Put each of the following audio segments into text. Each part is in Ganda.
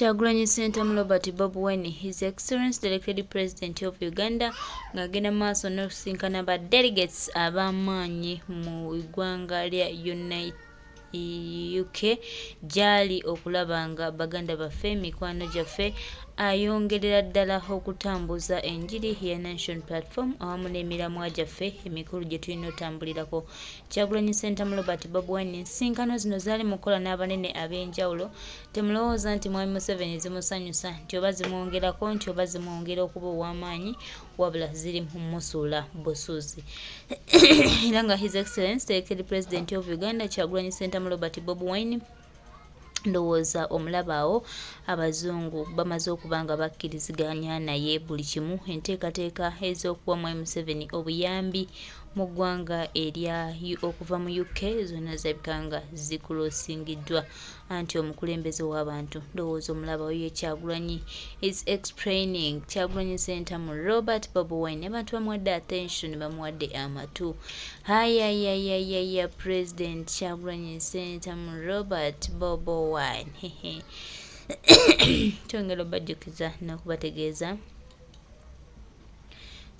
Kyagulanyi Ssentamu Robert Bobi Wine, His Excellency the Elected President of Uganda, ng'agenda mu maaso n'okusisinkana ba delegates ab'amaanyi mu ggwanga lya UK gy'ali okulaba nga baganda baffe, mikwano gyaffe ayongerera ddala okutambuza enjiri ya Nation Platform awamu n'emiramwa gyaffe emikulu gye tulina otambulirako. Kyagulanyi Ssentamu Robert Bobi Wine ensisinkano zino zaali mu kukola n'abanene ab'enjawulo. Temulowooza nti Mwami Museveni zimusanyusa nti oba zimwongerako nti oba zimwongera okuba ow'amaanyi wabula ziri mu musuula busuuzi. Era nga His Excellency the Elected President of Uganda Kyagulanyi Ssentamu Robert Bobi Wine ndowooza omulaba awo abazungu bamaze okuba nga bakkiriziganya naye buli kimu enteekateeka ez'okuwa Mwami Museveni obuyambi mu ggwanga erya okuva mu UK zonna zirabika nga zikulosingiddwa anti omukulembeze w'abantu ndowooza omulaba oyo Kyagulanyi is explaining Kyagulanyi Ssentamu Robert Bobi Wine abantu bamuwadde attention bamuwadde amatu hayayayayaya President Kyagulanyi Ssentamu Robert Bobi Wine twongera obajjukiza n'okubategeeza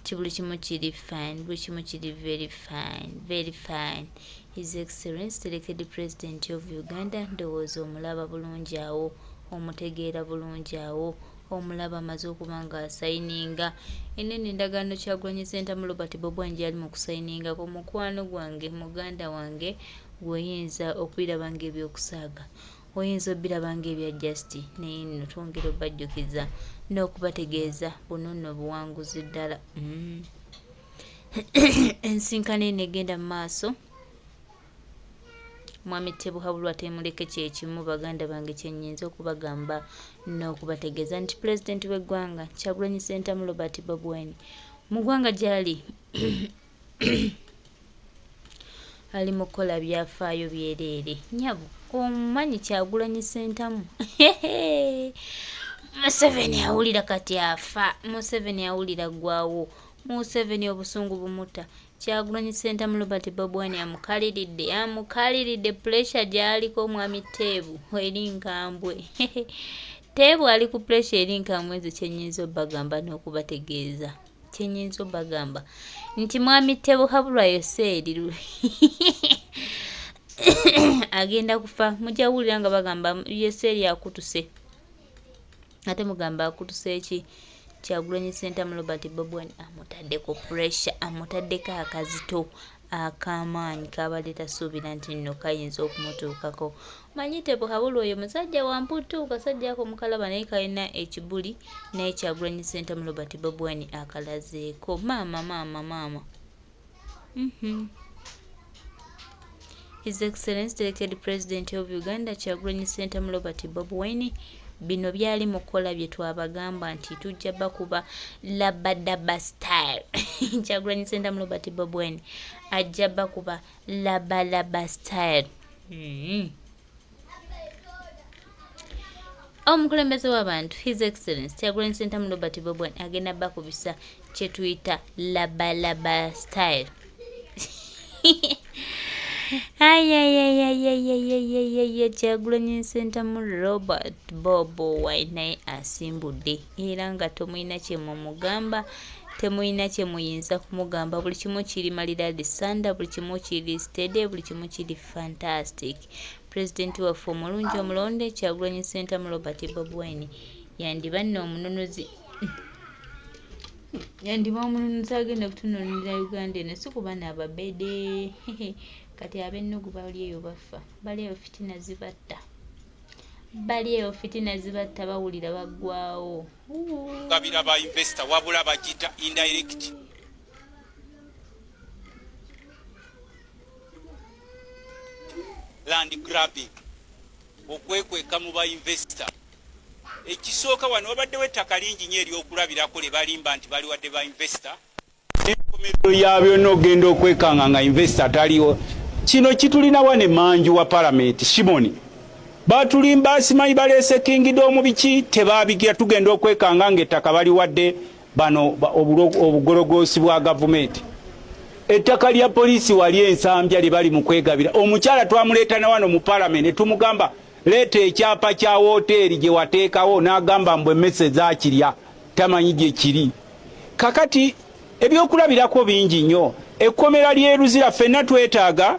nti buli kimu kiri fine, buli kimu kiri very fine, very fine. His Excellency the Elected President of Uganda ndowooza omulaba bulungi awo, omutegeera bulungi awo, omulaba amaze okuba nga asayininga enene endagaano Kyagulanyi Ssentamu Robert Bobi Wine gyali mu kusayiningako mukwano gwange muganda wange gw'oyinza okubiraba ng'ebyokusaaga Oyinza obiraba nga ebya just naye nno twongera obajjukiza n'okubategeeza buno nno buwanguzi ddala. Mm. Ensinkano eno egenda mu maaso Mwami Tebuhabulwa Temuleke kyekimu baganda bange kyennyinza okubagamba n'okubategeeza nti pulezidenti w'eggwanga Kyagulanyi Ssentamu Robert Bobi Wine mu ggwanga gy'ali Ali mu kukola byafaayo byereere. Nyabo omumanyi Kyagulanyi Ssentamu? Museveni awulira kati afa. Museveni awulira aggwawo. Museveni obusungu bumutta. Kyagulanyi Ssentamu Robert Bobi Wine amukaliridde, amukaliridde pressure gy'aliko omwami Teebu eri nkambwe. Teebu ali ku pressure eri nkambwe nze kye nnyinza obbagamba n'okubategeeza. Kyenyinza obagamba nti mwami Tebuhabulwa Yoseeri agenda kufa mujja wulira nga bagamba Yoseeri akutuse ate mugamba akutuse ki Kyagulanyi Ssentamu Robert Bobi Wine amutaddeko pressure amutaddeko akazito ak'amaanyi k'abadde tasuubira nti nno kayinza okumutuukako. Manyi Tebuhabulwa oyo musajja wa mputtu, kasajja ako mukalaba naye kalina ekibuli naye Kyagulanyi Ssentamu Robert Bobi Wine akalazeeko. Maama maama maama. Mm -hmm. His Excellency the Elected President of Uganda Kyagulanyi Ssentamu Robert Bobi Wine bino byali mukola bye twabagamba nti tujja bakuba labadaba style. Kyagulanyi Ssentamu Robert Bobi Wine ajja bakuba labalaba style. Mm. Omukulembeze w'abantu His Excellency Kyagulanyi Ssentamu Robert Bobi Wine agenda bakubisa kye tuyita labalaba style. Ayayayayayayayaya Kyagulanyi Ssentamu Robert Bobi Wine naye asimbudde era nga temulina kye mumugamba temulina kye muyinza kumugamba buli kimu kiri malidadi sanda buli kimu kiri steady buli kimu kiri fantastic Pulezidenti waffe omulungi omulonde Kyagulanyi Ssentamu Robert Bobi Wine yandiba nno omununuzi yandiba omununuzi agenda okutununulira Uganda eno si kuba n'ababede kati ab'ennugu bali eyo bafa bali eyo fitina zibatta bali eyo fitina zibatta bawulira baggwawo gabira ba investor wabula bagita indirect Land grabbing, okwekweka mu ba investor. Ekisooka wano wabaddewo ettaka lingi nnyo ery'okulabirako lye balimba nti baliwadde ba investor. Enkomerero ya byonna ogenda okwekanga nga investor taliwo. Kino kitulina wano emanju wa palamenti Shimoni batulimba simanyi baleese kingdom biki tebabigira tugenda okwekanga ng'ettaka baliwadde bano obugologoosi bwa gavumenti ettaka lya poliisi wali ensambya lye bali mu kwegabira omukyala twamuleeta na wano mu palamenti ne tumugamba Leeta ekyapa kya woteeri gye wateekawo, n'agamba mbu emmese zaakirya, tamanyi gye kiri. Kakati ebyokulabirako bingi nnyo. Ekkomera ly'e Luzira, ffenna twetaaga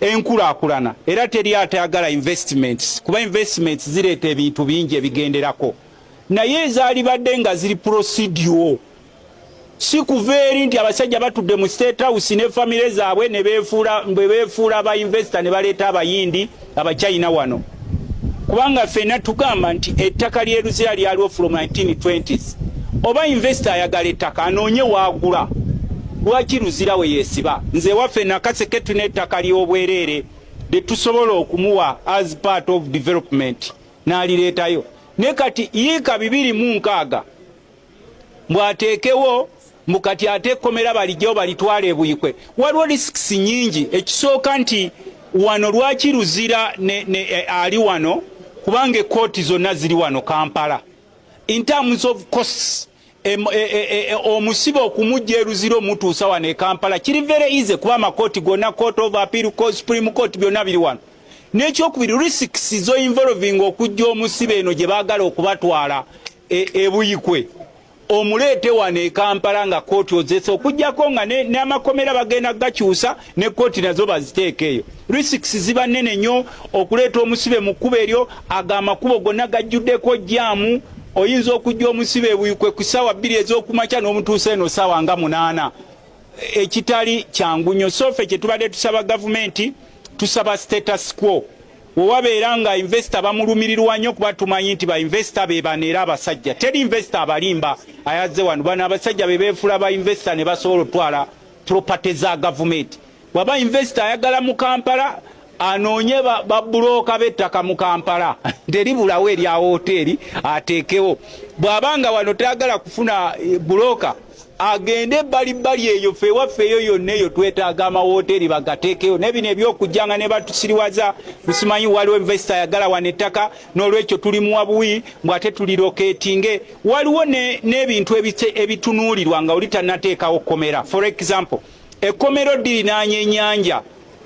enkulaakulana, era teri atayagala investments, kuba investments zireeta ebintu bingi ebigenderako, naye ezaalibadde nga ziri procedure, si kuva eri nti abasajja batudde mu State House ne famire zaabwe ne beefuula bwe beefuula ba investor ne baleeta Abayindi, Abachina wano. Kubanga ffenna tugamba nti ettaka ly'e Luzira lyaliwo from 1920s. Oba investor ayagala ettaka, anoonye waagula. Lwaki Luzira we yeesiba? Nze waffe Nakaseke tulina ettaka ly'obwereere lyetusobola okumuwa as part of development n'alireetayo. Naye kati yiika 260 mbw'ateekewo mbu kati ate ekkomera balijjewo balitwala eBuyikwe. Waliwo risks nyingi. Ekisooka nti wano lwaki Luzira ne ali wano? Kubanga ekooti zonna ziri wano Kampala. In terms of costs, omusibe okumujja eRuzira omutuusa wano e Kampala kiri very easy, kuba amakooti gonna, Court of Appeal, Supreme Court, byonna biri wano. N'ekyokubiri, risks zo involving okujja omusibe eno gye baagala okubatwala eBuyikwe omuleete wano e Kampala nga kooti ozese, okugjako nga n'amakomera bagenda gakyusa ne kooti nazo baziteeka eyo. Risks ziba nnene nnyo okuleeta omusibe mu kkubo eryo. Ago amakubo gonna gajjuddeko jam. Oyinza okujja omusibe eBuyikwe ku ssaawa 2 ez'okumakya n'omutuusa eno ssaawa nga 8, ekitali kyangu nnyo. So ffe kyetubadde tusaba gavumenti, tusaba status quo. Wewabeera nga investor bamulumirirwa nnyo, kuba tumanyi nti ba investor be bano, era abasajja teri investor abalimba ayazze wano. Bano abasajja be beefuula ba investor ne basobola otwala property za gavumenti. Bwaba investor ayagala mu Kampala, anoonye babbulooka b'ettaka mu Kampala, teribulawo erya woteeri, ateekewo. Bw'abanga wano tayagala kufuna bulooka, agende ebbalibbali eyo. Ffe ewaffe eyo yonna eyo twetaaga amawoteeri, bagateekeyo. Naye bino ebyokujjanga ne batusiriwaza, musimanyi waliwo investor ayagala wano ettaka, n'olwekyo tuli muwa buwi mbw ate tuliloketinge. Waliwo n'ebintu ebitunuulirwa nga oli tannateekawo kkomera. For example, ekkomero lirinaanya ennyanja,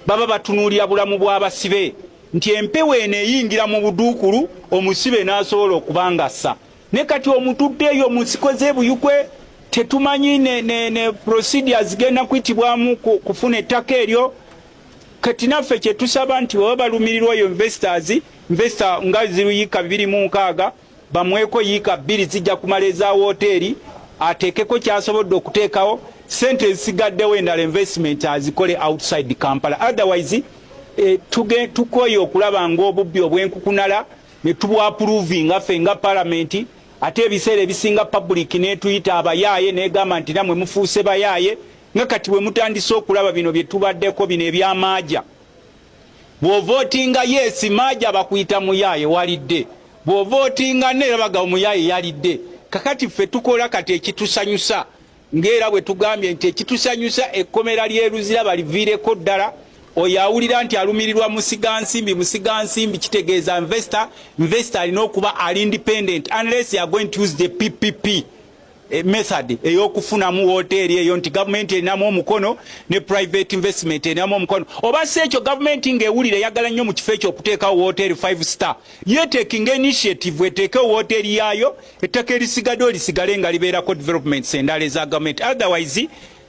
baba batunuulira bulamu bw'abasibe nti empewo eno eyingira mu buduukulu, omusibe n'asobola okuba nga ssa. Ne kati omutudde eyo mu nsiko z'eBuyukwe, tetumanyi ne procedures zigenda kuyitibwamu kufuna ettaka eryo. Kati naffe kyetusaba nti baba balumirirwa eyo investors, investor nga ziruyiika 260, bamweko yiika 2 zijja kumala eza woteeri, ateekeko kyasobodde okuteekawo, sente ezisigaddewo endala investment azikole outside Kampala. Otherwise tukoye okulaba ng'obubbi obwenkukunala ne tubwapprovinga ffe nga palamenti, ate ebiseera ebisinga public netuyita abayaaye, negamba nti namwe mufuuse bayaaye. Nga kati bwe mutandise okulaba bino bye tubaddeko, bino ebyamaaja, bw'ovootinga yes merger, bakuyita muyaaye walidde. Bw'ovootinga neera, baga omuyaaye yalidde. Kakati ffe tukola kati ekitusanyusa, ng'era bwe tugambye nti ekitusanyusa ekkomera ly'e Luzira baliviireko ddala. Oyo awulira nti alumirirwa musigansimbi, musigansimbi kitegeeza investor. Investor alina okuba ali independent, unless you are going to use the PPP method ey'okufunamu woteeri eyo, nti gavumenti erinamu omukono ne private investment erinamu omukono. Oba si ekyo, gavumenti ng'ewulira eyagala nnyo mu kifo ekyo okuteekawo woteeri 5 star, yetekinga initiative eteekewo woteeri yaayo, ettaka erisigadde olisigale nga libeerako developments endala eza gavumenti. Otherwise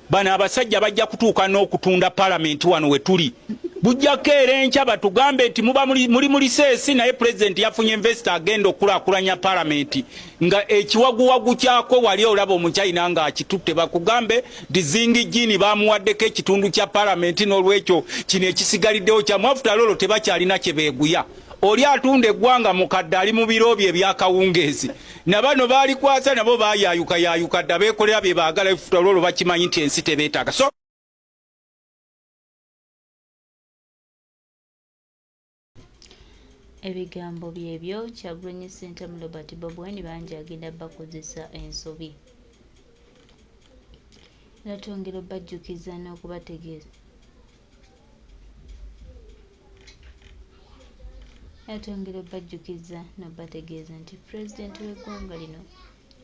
bano abasajja bajja kutuuka n'okutunda palamenti wano we tuli. Bujjako era enkya batugambe nti muba muli mu recess, naye pulezidenti yafunye investor agenda okukulaakulanya palamenti, nga ekiwaguwagu kyako wali olaba Omuchina ng'akitutte. Bakugambe nti Zingi Jini bamuwaddeko ekitundu kya palamenti, n'olwekyo kino ekisigaliddewo kyamu. After all, tebakyalina kye beeguya. Oli atunda eggwanga mukadde, ali mu biro bye ebyakawungeezi, na bano baalikwasa nabo bayayuka yayuka dda, beekolera bye baagala. After all, bakimanyi nti ensi tebeetaaga. So Ebigambo byebyo Kyagulanyi Ssentamu Robert Bobi Wine, bangi agenda bakozesa ensobi. Era twongera obajjukiza n'okubategeeza, era twongera obajjukiza n'obategeeza nti pulezidenti w'eggwanga lino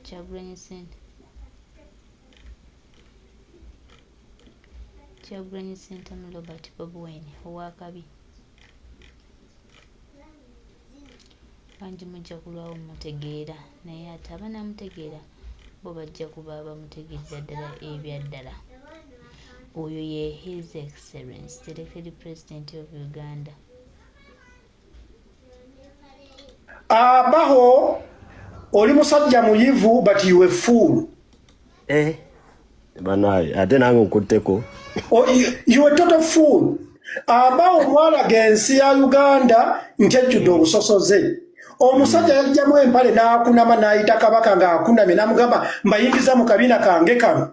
Kyagulanyi Ssentamu Robert Bobi Wine owakabi. Bangi mujja kulwawo mmutegeera naye ate abanaamutegeera bo bajja kuba bamutegeerera ddala ebya ddala. Oyo ye His Excellence the Elected President of Uganda. Abaho oli musajja muyivu but you a fool. Eh, banaye ate nange nkutteko. Oh, you a total fool. Abaho mwalaga ensi ya Uganda nti ejjudde obusosoze. Omusajja yajjamu empale n'akunama n'ayita kabaka ng'akunamye n'amugamba mbayingiza mu kabiina kange kano.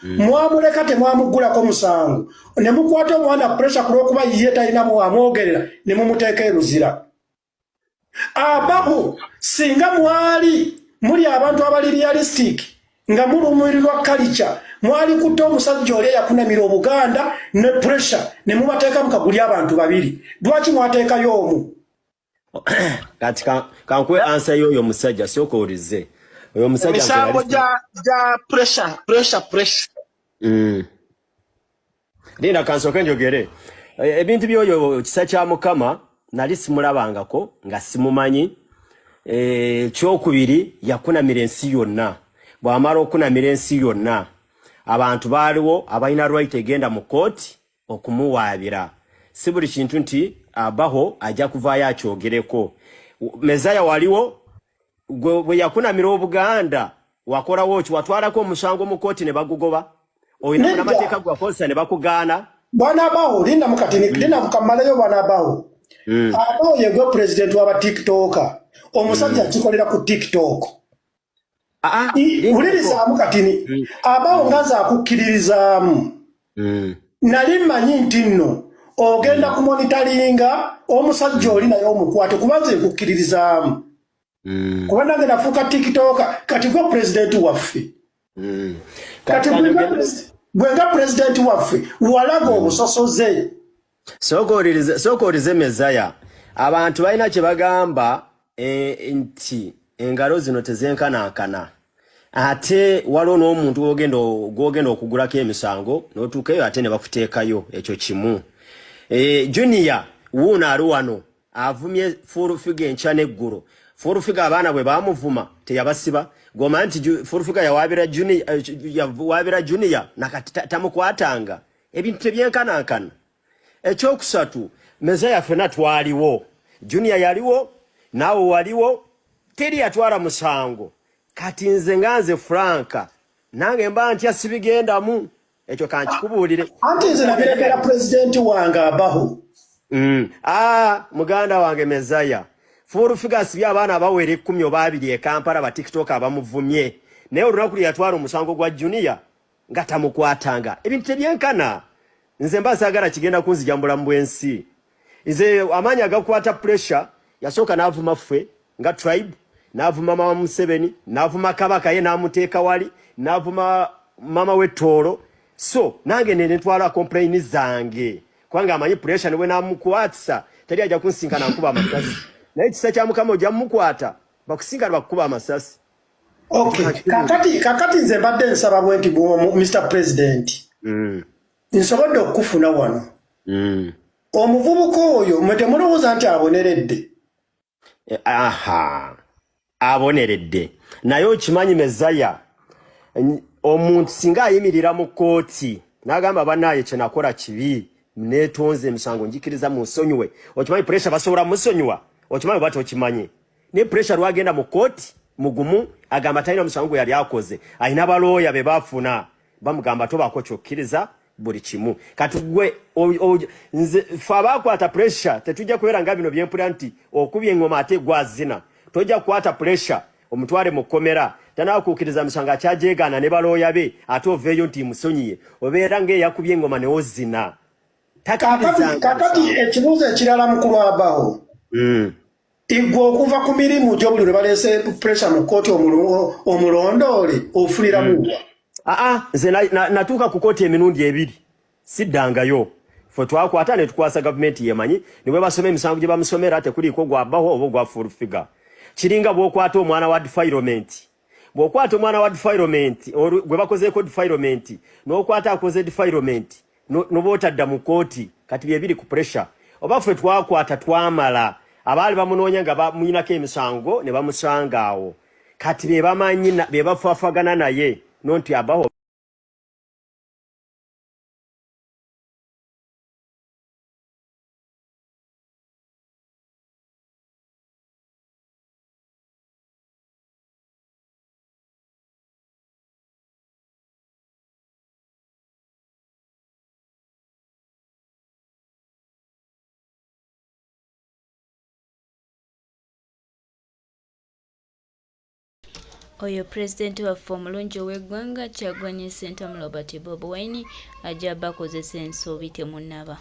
Mwamuleka temwamuggulako musango ne mukwata omwana pressure ku lw'okuba ye talina amwogerera ne mumuteeka e Luzira. Abaho singa mwali muli abantu abali realistic nga mulumirirwa culture mwali kutta omusajja oli eyakunamira Obuganda ne pressure ne mubateeka mu kaguli abantu babiri. Lwaki mwateekayo omu? Kati kankuwe ansa y'oyo omusajja, sooka owulize oyo omusajja. Emisango gya pressure, pressure, pressure. Linda kansooke njogere ebintu by'oyo. Kisa kya Mukama nali simulabangako nga simumanyi. Ekyokubiri, yakunamira ensi yonna. Bw'amala okunamira ensi yonna, abantu baaliwo abalina right egenda mu kooti okumuwaabira. Si buli kintu nti abaho ajja kuvaayo akyogereko. Mezaya waliwo gwe bwe yakunamira Obuganda, wakolawo ki? Watwalako omusango mu kooti ne bagugoba? Olina Nedda. munamateeka gwakozesa ne bakugaana? Bwana Abaho, linda mukati, linda mukamaleyo. Bwana Abaho, Abaho yegwe president w'aba TikToker. Omusajja akikolera ku TikTok. Ah, ah, linda. Wulirizaamu katini. Abaho, nga nze akukkiririzaamu, nali mmanyi nti nno ogenda kumonitoringa omusajja oli naye omukwate, kuba nze nkukkiririzaamu, kuba nange nafuuka TikToker. Kati gwe pulezidenti waffe, kati gwe nga pulezidenti waffe walaga obusosoze. Sooka owulirize Mezaya. Abantu balina kye bagamba nti engalo zino tezenkanankana, ate waliwo n'omuntu gwogenda okugulako emisango n'otuukayo ate ne bakuteekayo. Ekyo kimu. Junior wuuno ali wano avumye Full Figure enkya n'eggulo. Full Figure abaana bwe baamuvuma teyabasiba. Gwomanyi nti Full Figure yawaabira Junior, yawaabira Junior nakati tamukwatanga. Ebintu tebyenkanankana. Ekyokusatu, Mezaya, ffena twaliwo, Junior yaliwo, naawe waliwo, teri yatwala musango. Kati nze nga nze Franka, nange mba ntya, sibigendamu. Ekyo kankikubuulire. Anti nze nabirekera pulezidenti wange Abaho. Ah, muganda wange Mezaya, Full Figure asibye abaana abawera 10 oba 20 e Kampala, ba TikTok abamuvumye, naye olunaku lwe yatwala omusango gwa Junior nga tamukwatanga. Ebintu tebyenkana. Nze mba saagala kigenda kunzija mu bulamu bw'ensi. Nze amaanyi agakwata pressure, yasooka n'avuma ffe nga tribe, n'avuma mama Museveni, n'avuma kabaka ye n'amuteeka wali, n'avuma mama w'ettoolo. So nange ne ntwala complain zange, kubanga amanyi pressure ne bwe namukwatisa teri ajja kunsinkana nkuba amasasi. Naye ekisa kya Mukama ojja mumukwata, bakusinkana bakukuba amasasi. Okay, kakati nze mbadde nsaba bwe nti, Mr President, nsobodde okukufuna wano. Omuvubuka oyo mwe temulowooza nti aboneredde? Aha, aboneredde, naye okimanyi Mezaya, omuntu singa ayimirira mu kkooti n'agamba, "Bannaaye, kye nakola kibi, neetonze, emisango njikiriza, munsonyiwe," okimanyi pressure basobola musonyiwa? Okimanyi oba tokimanyi? Ne pressure lwagenda mu kkooti mugumu, agamba talina musango gwe yali akoze. Alina balooya be bafuna bamugamba tobaako kyokkiriza buli kimu. Kati gwe nze fe abakwata pressure tetujja kubeera nga bino byempulira nti okubye engoma ate gwazina. Tojja kukwata pressure omutwale mu kkomera, tanakukkiriza misango, akyajegaana ne balooya be, ate oveeyo nti musonyiye. Obeera ng'eyakubye engoma newozina. Kakati ekibuuzo ekirala, mukulu Abaho, igwe okuva ku mirimu gyo buli lwe baleese pressure mu kkooti omulondoole, ofuniramu wa? Aa, nze natuuka ku kkooti emirundi ebiri, siddangayo. Fe twakwata ne tukwasa gavumenti, yemanyi ne bwe basoma emisango gye bamusomera tekuliiko gwabaho oba ogwa Full Figure. Kiringa bw'okwata omwana wa defilement. Bw'okwata omwana wa defilement gwe bakozeeko defilement, n'okwata akoze defilement, noba otadda mu kooti. Kati byebiri ku pressure. Oba ffe twakwata twamala. Abaali bamunoonya nga bamuyinako emisango ne bamusanga awo. Kati be bamanyi be bafaafagana naye no nti abaho Oyo pulezidenti waffe omulungi ow'eggwanga Kyagulanyi Ssentamu Robert Bobi Wine ajja bakozesa ensobi temunnaba.